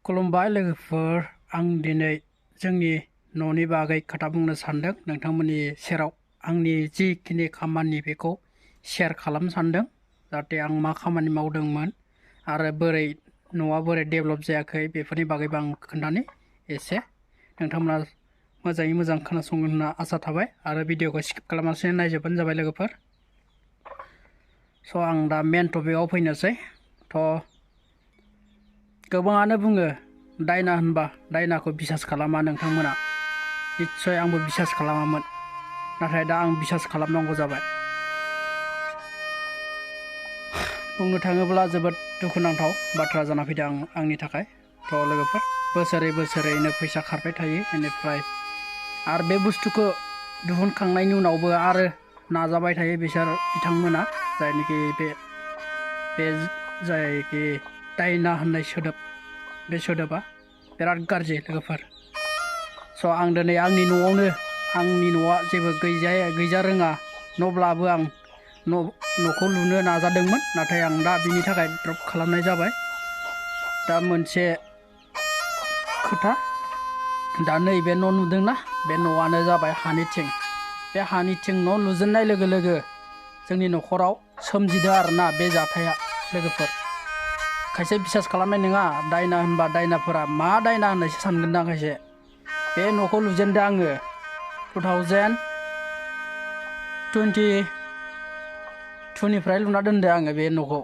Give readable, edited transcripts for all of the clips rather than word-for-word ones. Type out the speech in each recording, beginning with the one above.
खुलुमबाय लोगोफोर आं दिनै जोंनि न'नि बागै खोथा बुंनो सानदों नोंथांमोननि सेराव आंनि जिखिनि खामानि बेखौ शेयार खालामनो सानदों जाहाथे आं मा खामानि मावदोंमोन आरो बोरै न'आ बोरै डेभेलप जायाखै बेफोरनि बागैबो आं खोन्थानि एसे नोंथांमोना मोजाङै मोजां खोनासंगोन होनना आसा थाबाय आरो भिडिअखौ स्किप खालामालासिनो नायजोबबानो जाबाय लोगोफोर स' आं दा मेन टपिकआव फैनोसै गोबाङानो बुङो दायना होनबा दायनाखौ बिसास खालामा नोंथांमोना निस्सय आंबो बिसास खालामामोन नाथाय दा आं बिसास खालामनांगौ जाबाय बुंनो थाङोब्ला जोबोद दुखुनांथाव बाथ्रा जाना फैदों आंनि थाखाय लोगोफोर बोसोरैनो फैसा खारबाय थायो बेनिफ्राय आरो बे बुस्थुखौ दिहुनखांनायनि उनावबो आरो नाजाबाय थायो बिथांमोना जायखि दायना होननाय सोदोब बे सोदोबा बिराद गाज्रि लोगोफोर स' आं दिनै आंनि न'आ जेबो गैजा रोङा न'ब्लाबो आं न'खौ लुनो नाजादोंमोन नाथाय आं दा बिनि थाखाय ड्रप खालामनाय जाबाय दा मोनसे खोथा दा नैबे न' नुदोंना बे न'आनो जाबाय हानि थिं बे हानि थिं न' लुजेननाय लोगो लोगो जोंनि न'खराव सोमजिदों आरोना बे जाथाया लोगोफोर खायसे बिसास खालामनाय नङा दायना होनबा दायनाफोरा मा दायना होननायसो सानगोन दां खायसे बे न'खौ लुजेनदों आङो 2022 निफ्राय लुना दोनदों आङो बे न'खौ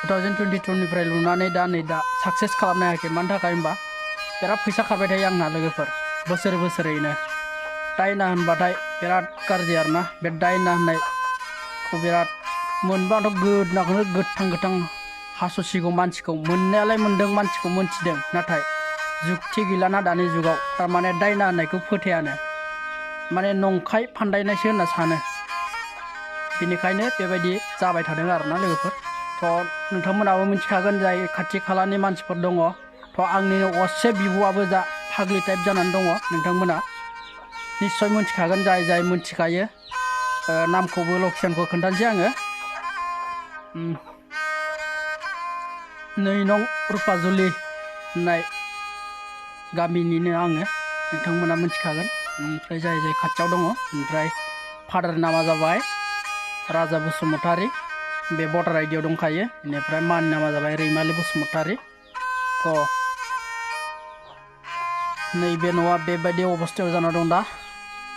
2022 निफ्राय लुनानै दा साक्सेस खालामनो हायाखै मानि थाखाय होनबा बिराद फैसा खारबाय थायो आंना लोगोफोर बोसोरैनो दायना होनबाथाय बिराद गाज्रि आरोना बे दायना होननायखौ बिराद मोनबाथ' गोदनाखौनो गोथां हास'सिगौ मानसिखौ मोननायालाय मोनदों मानसिखौ मोनथिदों नाथाय जुक्ति गैलाना दानि जुगाव थारमाने दायना होननायखौ फोथायानो माने नंखाय फान्दायनायसो होनना सानो बेनिखायनो बेबायदि जाबाय थादों आरोना लोगोफोर नोंथांमोनाबो मिथिखागोन जाय खाथि खालानि मानसिफोर दङ आंनि असे बिब'आबो दा फाग्लि टाइप जानानै दङ नोंथांमोना निस्सय मिथिखागोन जाय मिथिखायो नामखौबो लकेसनखौ खोन्थानोसै आङो 2 नं रुपाजुलि होननाय गामिनिनो आङो नोंथांमोना मिथिखागोन ओमफ्राय जाय खाथियाव दङ ओमफ्राय फादार नामा जाबाय राजा बसुमतारी बे भटार आइडियाव दंखायो बेनिफ्राय मानि नामा जाबाय रैमालि बसुमतारी नैबे न'आ बेबायदि अबस्थायाव जाना दं दा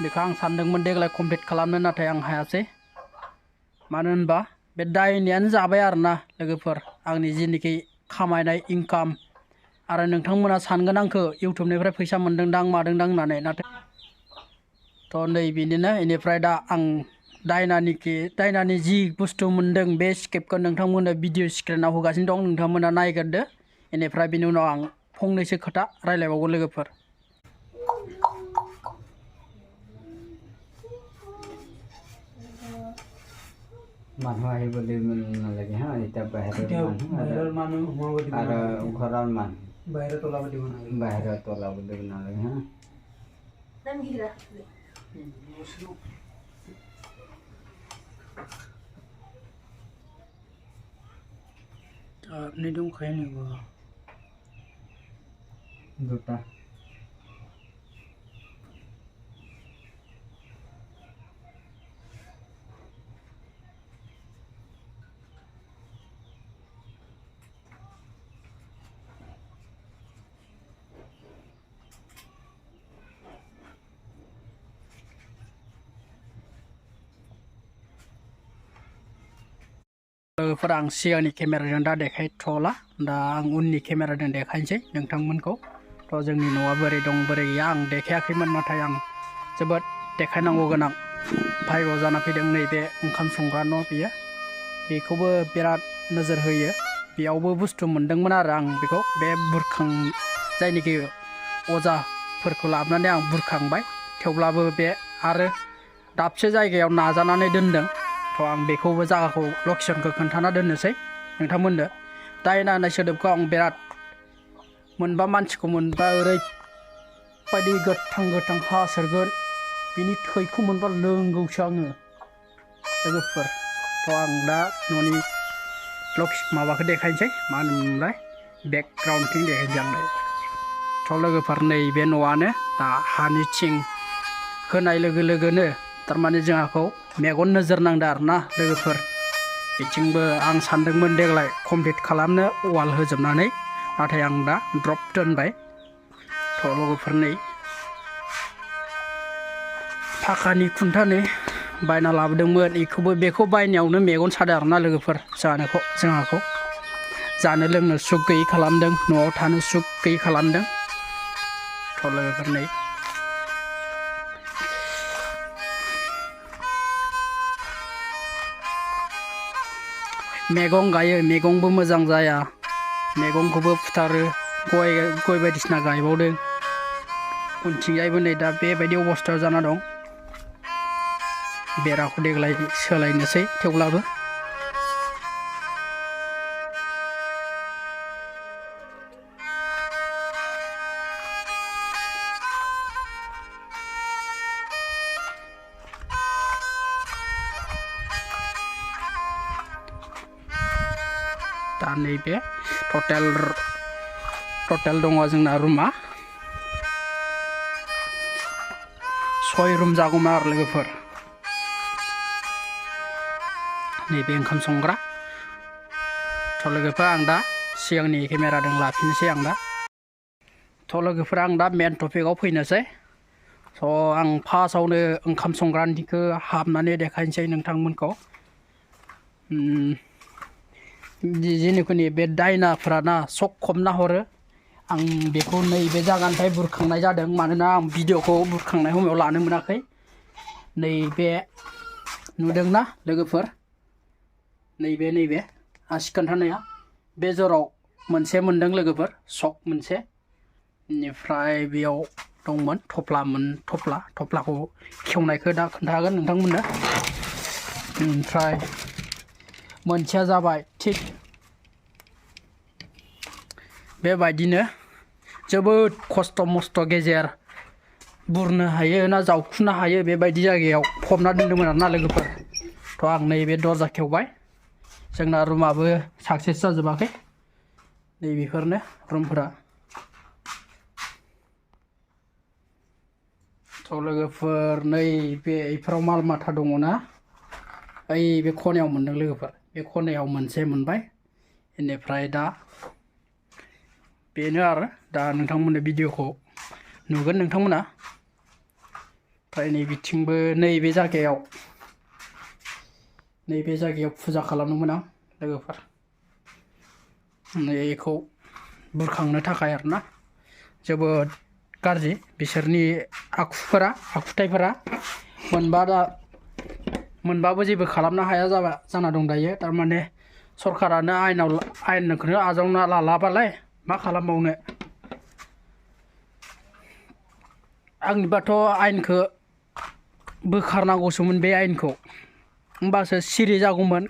बेखौ आं सानदोंमोन देग्लाय कमप्लिट खालामनो नाथाय आं हायासै मानो होनबा बे दायनायानो जाबाय आरोना लोगोफोर आंनि जिनिखि खामायनाय इनकाम आरो नोंथांमोना सानगोन आंखौ इउटुबनिफ्राय फैसा मोनदोंदां मादोंदां होननानै नाथाय नै बिदिनो बेनिफ्राय दा आं दायनानि जि बुस्थु मोनदों बे स्क्रिप्टखौ नोंथांमोननो भिडिअ स्क्रिनाव होगासिनो दं नोंथांमोना नायग्रोदो बेनिफ्राय बिनि उनाव आं फंनैसो खोथा रायलायबावगोन लोगोफोर মানুহ আহিবলৈ নালাগে হা এতিয়া বাহিৰৰ মানুহ আৰু ঘৰৰ মানুহ বাহিৰত ওলাব দিব নালাগে হা আপনি দंखायो नोंबो দুটা लोगोफोर आं सिगांनि केमेराजों दा देखायथ'ला दा आं उननि केमेराजों देखायनोसै नोंथांमोनखौ जोंनि न'आ बोरै दं बोरै गैया आं देखायाखैमोन नाथाय आं जोबोद देखायनांगौ गोनां भायग' जाना फैदों नैबे ओंखाम संग्रा न' बेखौबो बिराद नोजोर होयो बेयावबो बुस्थु मोनदोंमोन आरो आं बेखौ बे जायनिखि अजाफोरखौ लाबोनानै आं बुरखांबाय थेवब्लाबो बे आरो दाबसे जायगायाव नाजानानै दोनदों आं बेखौबो जायगाखौ लकेसनखौ खोन्थाना दोननोसै नोंथांमोननो दायना होननाय सोदोबखौ आं बिराद मोनबा मानसिखौ मोनबा ओरैबायदि गोथां हासोरगोन बिनि थैखौ मोनबा लोंगौसो आङो लोगोफोर आं दा न'नि माबाखौ देखायनोसै मा होनोमोनलाय बेकग्राउन्डथिं देखायजांनाय थ' लोगोफोर नैबे न'आनो दा हानि थिं होनाय लोगो लोगोनो थारमाने जोंहाखौ मेगन नोजोर नांदों आरोना लोगोफोर बिथिंबो आं सानदोंमोन देग्लाय कमप्लिट खालामनो वाल होजोबनानै नाथाय आं दा ड्रप दोनबाय थ' लोगोफोर नै फाखानि खुन्थानै बायना लाबोदोंमोन बेखौ बायनायावनो मेगन सादों आरोना लोगोफोर जोंहाखौ जानो लोंनो सुख गैयै खालामदों न'आव थानो सुख गैयै खालामदों थ' लोगोफोर नै मैगं गायो मैगंबो मोजां जाया मैगंखौबो फुथारो गय बायदिसिना गायबावदों उनथिंजायबो नै दा बेबायदि अबस्थायाव जाना दं बेराखौ देग्लाय सोलायनोसै थेवब्लाबो दा नैबे टटेल दङ जोंना रुमा 6 रुम जागौमोन आरो लोगोफोर नैबे ओंखाम संग्रा थ' लोगोफोर आं दा सिगांनि केमेराजों लाफिननोसै आं दा थ' लोगोफोर आं दा मेन टपिकआव फैनोसै स' आं फार्स्टआवनो ओंखाम संग्रानिखौ हाबनानै देखायनोसै नोंथांमोनखौ जेनेखि बे दायनाफोरा ना सक खबना हरो आं बेखौ नैबे जायगानिफ्राय बुरखांनाय जादों मानोना आं भिडिअखौ बुरखांनाय समाव लानो मोनाखै नैबे नुदोंना लोगोफोर नैबे आसि खोन्थानाया बे जराव मोनसे मोनदों लोगोफोर सक मोनसे बेनिफ्राय बेयाव दंमोन थफ्लाखौ खेवनायखौ दा खोन्थागोन नोंथांमोननो ओमफ्राय मोनसेया जाबाय थिक बेबायदिनो जोबोद खस्थ' मस्थ' गेजेर बुरनो हायो ना जावखुनो हायो बेबायदि जायगायाव फबना दोन्दोंमोन आरोना लोगोफोर थ' आं नैबे दरजा खेवबाय जोंना रुमाबो साक्सेस जाजोबाखै नैबेफोरनो रुमफोरा थ' लोगोफोर नैबे इफोराव माल माथा दङना ओइ बे खनायाव मोनदों लोगोफोर बे खनायाव मोनसे मोनबाय बेनिफ्राय दा बेनो आरो दा नोंथांमोननो भिडिअखौ नुगोन नोंथांमोना ओमफ्राय नैबिथिंबो नैबे जायगायाव फुजा खालामदोंमोन आं लोगोफोर नैखौ बुरखांनो थाखाय आरोना जोबोद गाज्रि बिसोरनि आखुथायफोरा मोनबाबो जेबो खालामनो हाया जाना दं दायो थारमाने सरकारानो आयेनखौनो आजावना लालाबालाय मा खालामबावनो आंनिबाथ' आयेनखौ बोखारनांगौसोमोन बे आयेनखौ होमबासो सिरि जागौमोन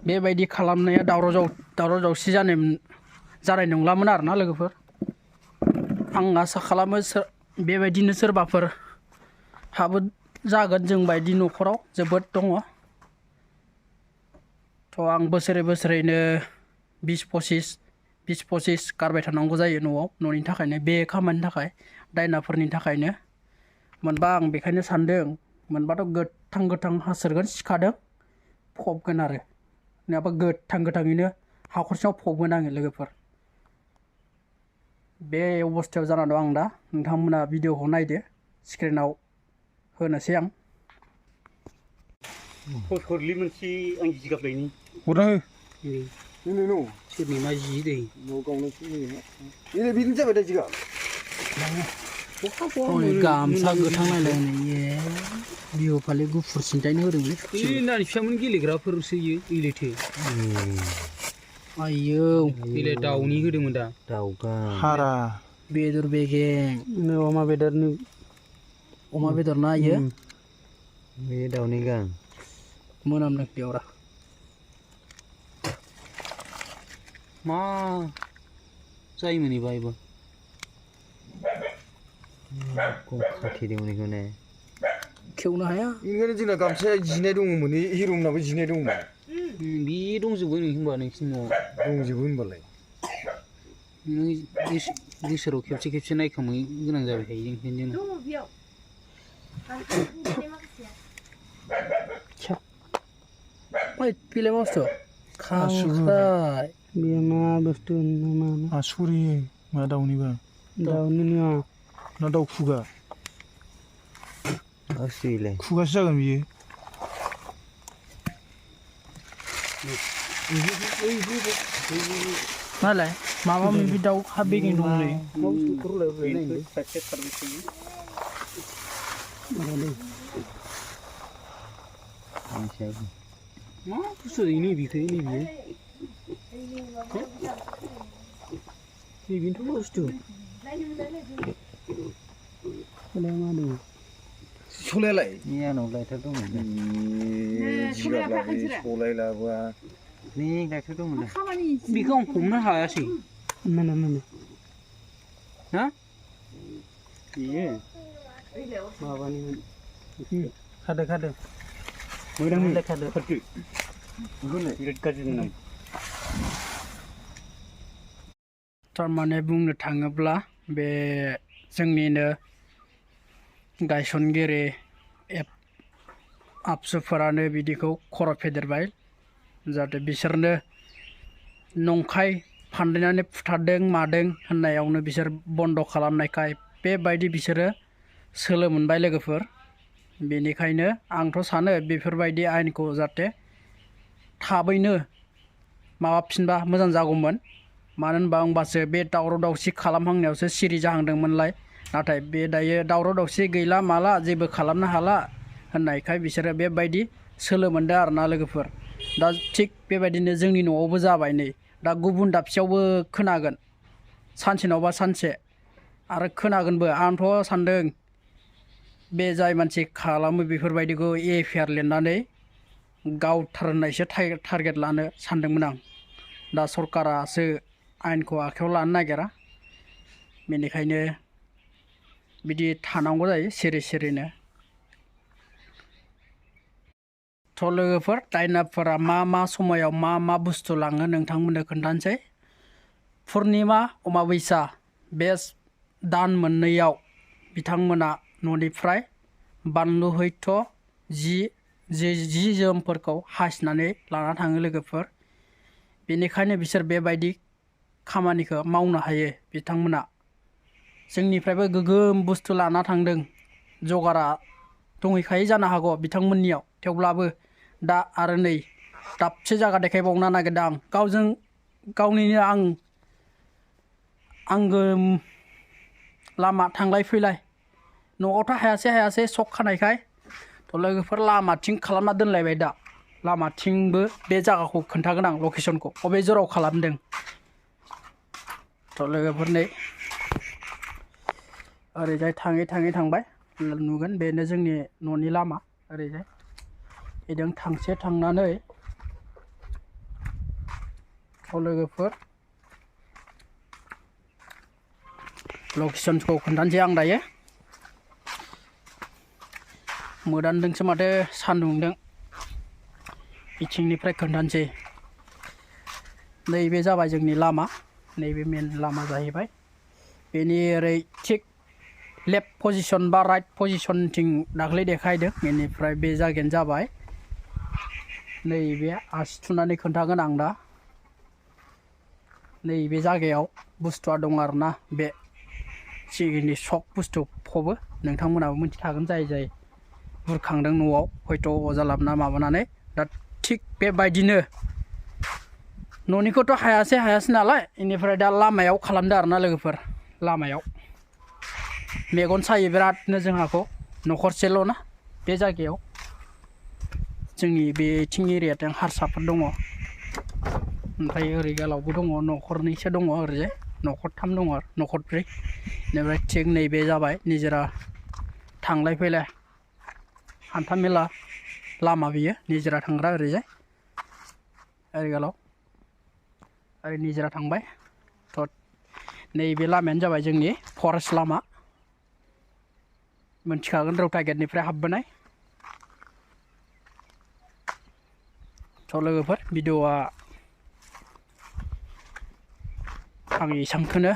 बेबायदि खालामनाया दावराव दावसि जानाय नंलामोन आरोना लोगोफोर आं आसा खालामो बेबायदिनो सोरबाफोर हाबो जागोन जों बायदि न'खराव जोबोद दङ थ' आं बोसोरैनो 20-25 गारबाय थानांगौ जायो न'नि थाखायनो बे खामानिनि थाखाय दायनाफोरनि थाखायनो मोनबा आं बेखायनो सानदों मोनबाथ' गोथां हासोरगोन सिखादों फबगोन आरो नङाबा गोथाङैनो हाखरसेयाव फबगोन आङो लोगोफोर बे अबस्थायाव जाना दं आं दा नोंथांमोना भिडिअखौ नायदो स्क्रिनाव होनोसै आं हरलि मोनसे आं जिगाब लायनि हरना हो नोंनाव सोरनि मा जि दै न' गावनायसो होयो बिदिनो जाबाय दा जिगाब गामसा गोथां नायलाय बिहु फालि गुफुर सिन्थायनो होदोंलै नानि फिसामोन गेलेग्राफोरसो इलेथो आयौ इले दाउनि होदोंमोन दा दाउगा हारा बेदर बेगें अमा बेदर ना इयो बे दाउनि गां मोनामदों बेयावरा मा जायोमोन इबा खाथेदोंमोन बेखौ ने खेवनो हाया बेनिखायनो जोंना गामसाया जिनाय दङमोन हिर'मनाबो जिनाय दङमोन बे दंजोबो होनबा नोंसिनि न'आव दंजोबो होनबालाय नों बोसोराव खेबसे खेबसे नायखांनो गोनां जाबाय थायो ओंखायनो ओइ बेलाय मा बुस्थु खांख्राइ बे मा बुस्थु मा आसुरि मा दाउनिबा दाउनि नङा ना दाउ खुगा आसुरिलाय खुगासो जागोन बियो मालाय माबा माबि दाउ हाबेगं दंलै मा बुस्थु नैबेखौ नैबे नैबेनोथ' मा बुस्थु सलायालाय नि आंनाव लाइटार दंमोन सलाय लाबोआ नि लाइटार दंमोन बेखौ आं हमनो हायासै मोनो हा बेयो माबानि खादो मोजां खादो बिराद गाज्रि नाम थारमाने बुंनो थाङोब्ला बे जोंनिनो गायसनगिरि आबसुफोरानो बिदिखौ खर' फेदेरबाय जाहाथे बिसोरनो नंखाय फान्दायनानै फुथारदों मादों होननायावनो बिसोर बन्द' खालामनायखाय बेबायदि बिसोरो सोलो मोनबाय लोगोफोर बेनिखायनो आंथ' सानो बेफोरबायदि आयेनखौ जाहाथे थाबैनो माबाफिनबा मोजां जागौमोन मानो होनबा होमबासो बे दावराव दावसि खालामहांनायावसो सिरि जाहांदोंमोनलाय नाथाय बे दायो दावराव दावसि गैला माला जेबो खालामनो हाला होननायखाय बिसोरो बेबायदि सोलो मोनदों आरोना लोगोफोर दा थिग बेबायदिनो जोंनि न'आवबो जाबाय नै दा गुबुन दाबसेयावबो खोनागोन सानसे नङाबा सानसे आरो खोनागोनबो आंथ' सानदों बे जाय मानसि खालामो बेफोरबायदिखौ एफआइआर लिरनानै गावथारनायसो टारगेट लानो सानदोंमोन आं दा सरकारासो आयेनखौ आखायाव लानो नागिरा बेनिखायनो बिदि थानांगौ जायो सिरि सिरिनो थ' लोगोफोर दायनाफोरा मा समायाव मा बुस्थु लाङो नोंथांमोननो खोन्थानोसै पुर्निमा अमाबैसा बे दान मोननैयाव बिथांमोना न'निफ्राय बानलु हयथ' जि जोमफोरखौ हासिनानै लाना थाङो लोगोफोर बेनिखायनो बिसोर बेबायदि खामानिखौ मावनो हायो बिथांमोना जोंनिफ्रायबो गोगोम बुस्थु लाना थांदों जगारा दंहैखायो जानो हागौ बिथांमोननियाव थेवब्लाबो दा आरो नै दाबसे जायगा देखायबावनो नागिरदों आं गावनिनो आंगो लामा थांलाय फैलाय न'आवथ' हायासै सक खानायखाय थ' लोगोफोर लामाथिं खालामना दोनलायबाय दा लामाथिंबो बे जायगाखौ खोन्थागोन आं लकेसनखौ बबे जराव खालामदों थ' लोगोफोर नै ओरैजाय थाङै थांबाय नुगोन बेनो जोंनि न'नि लामा ओरैजाय इदों थांसे थांनानै थ' लोगोफोर लकेसनखौ खोन्थानोसै आं दायो मोदानदोंसो माथो सान्दुंदों बिथिंनिफ्राय खोन्थानोसै नैबे जाबाय जोंनि लामा नैबे मेन लामा जाहैबाय बेनि ओरै थिक लेफ्ट पजिशन बा राइट पजिशनथिं दाख्लै देखायदों बेनिफ्राय बे जायगायानो जाबाय नैबे आसि थुनानै खोन्थागोन आं दा नैबे जायगायाव बुस्थुआ दं आरोना बे सिगिनि सक बुस्थु फबो नोंथांमोनाबो मिथिखागोन जाय बुरखांदों न'आव हयथ' अजा लाबोना माबानानै दा थिग बेबायदिनो न'निखौथ' हायासै नालाय बेनिफ्राय दा लामायाव खालामदों आरोना लोगोफोर लामायाव मेगन सायो बिरादनो जोंहाखौ न'खरसेल' ना बे जायगायाव जोंनि बेथिं एरियाथिं हारसाफोर दङ ओमफ्राय ओरै गालावबो दङ न'खरनैसो दङ ओरैजाय न'खरथाम दङ आरो न'खरब्रै बेनिफ्राय थिग नैबे जाबाय निजोरा थांलाय फैलाय हान्था मेला लामा बियो निजोरा थांग्रा ओरैजाय ओरै गालाव ओरै निजोरा थांबाय थ' नैबे लामायानो जाबाय जोंनि फरेस्ट लामा मिथिखागोन रौता गेटनिफ्राय हाबबोनाय थ' लोगोफोर भिडिअ'आ आं इसांखौनो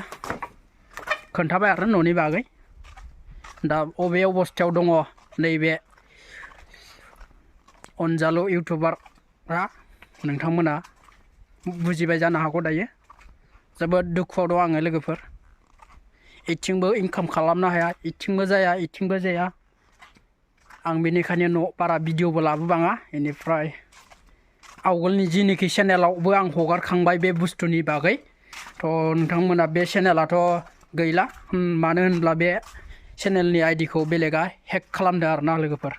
खोन्थाबाय आरो न'नि बागै दा अबे अबस्थायाव दङ नैबे अनजालु इउटुबारफ्रा नोंथांमोना बुजिबाय जानो हागौ दायो जोबोद दुखुआव दं आङो लोगोफोर इथिंबो इनकाम खालामनो हाया इथिंबो जाया आं बेनिखायनो न' बारा भिडिअबो लाबोबाङा बेनिफ्राय आवगोलनि जिनिखि चेनेलावबो आं हगारखांबाय बे बुस्थुनि बागै थ' नोंथांमोना बे चेनेलाथ' गैला मानो होनब्ला बे चेनेलनि आइडिखौ बेलेगा हेक खालामदों आरोना लोगोफोर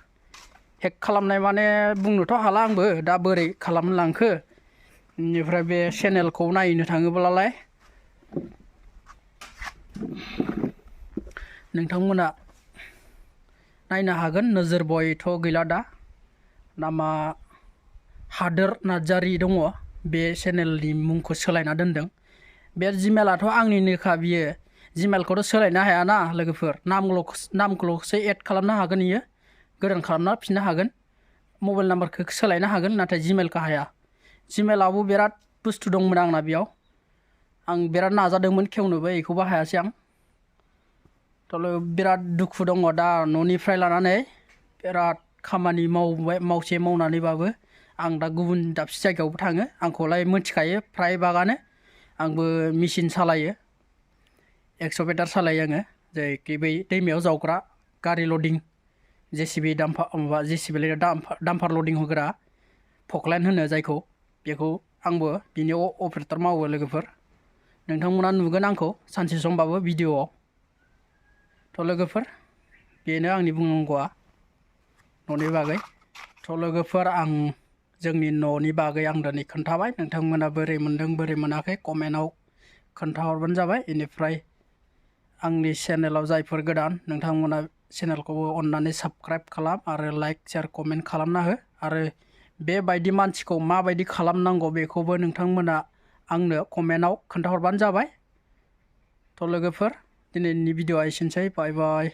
हेक खालामनाय माने बुंनोथ' हाला आंबो दा बोरै खालामलांखो बेनिफ्राय बे चेनेलखौ नायनो थाङोब्लालाय नोंथांमोना नायनो हागोन नोजोर बयथ' गैला दा नामा हादोर नार्जारि दङ बे चेनेलनि मुंखौ सोलायना दोनदों बे जिमेलाथ' आंनिनोखा बियो जिमेलखौथ' सोलायनो हायाना लोगोफोर नामखौल'सो एड खालामनो हागोन इयो गोदान खालामना फिननो हागोन मबाइल नाम्बारखौ सोलायनो हागोन नाथाय जिमेलखौ हाया जिमेलावबो बिराद बुस्थु दंमोन आंना बेयाव आं बिराद नाजादोंमोन खेवनोबो बेखौबो हायासै आं थ' बिराद दुखु दङ दा न'निफ्राय लानानै बिराद खामानि मावनानैबाबो आं दा गुबुन दाबसे जायगायावबो थाङो आंखौलाय मिथिखायो फ्राय बागानो आंबो मेचिन सालायो 100 मिटार सालायो आङो जायखि बै दैमायाव जावग्रा गारि लडिं जेसिबि डाम्पार लडिं होग्रा फकलाइन होनो जायखौ बेखौ आंबो बिनि अपारेटर मावो लोगोफोर नोंथांमोना नुगोन आंखौ सानसे समबाबो भिडिअआव थ' लोगोफोर बेनो आंनि बुंनांगौआ न'नि बागै थ' लोगोफोर आं जोंनि न'नि बागै आं दिनै खोन्थाबाय नोंथांमोना बोरै मोनदों बोरै मोनाखै कमेन्टआव खोन्थाहरबानो जाबाय बेनिफ्राय आंनि चेनेलाव जायफोर गोदान नोंथांमोना चेनेलखौबो अननानै साबस्क्राइब खालाम आरो लाइक शेयार कमेन्ट खालामना हो आरो बेबायदि मानसिखौ माबायदि खालामनांगौ बेखौबो नोंथांमोना आंनो कमेन्टआव खोन्थाहरबानो जाबाय थ' लोगोफोर दिनैनि भिडिअआ एसेनोसै बाय बाय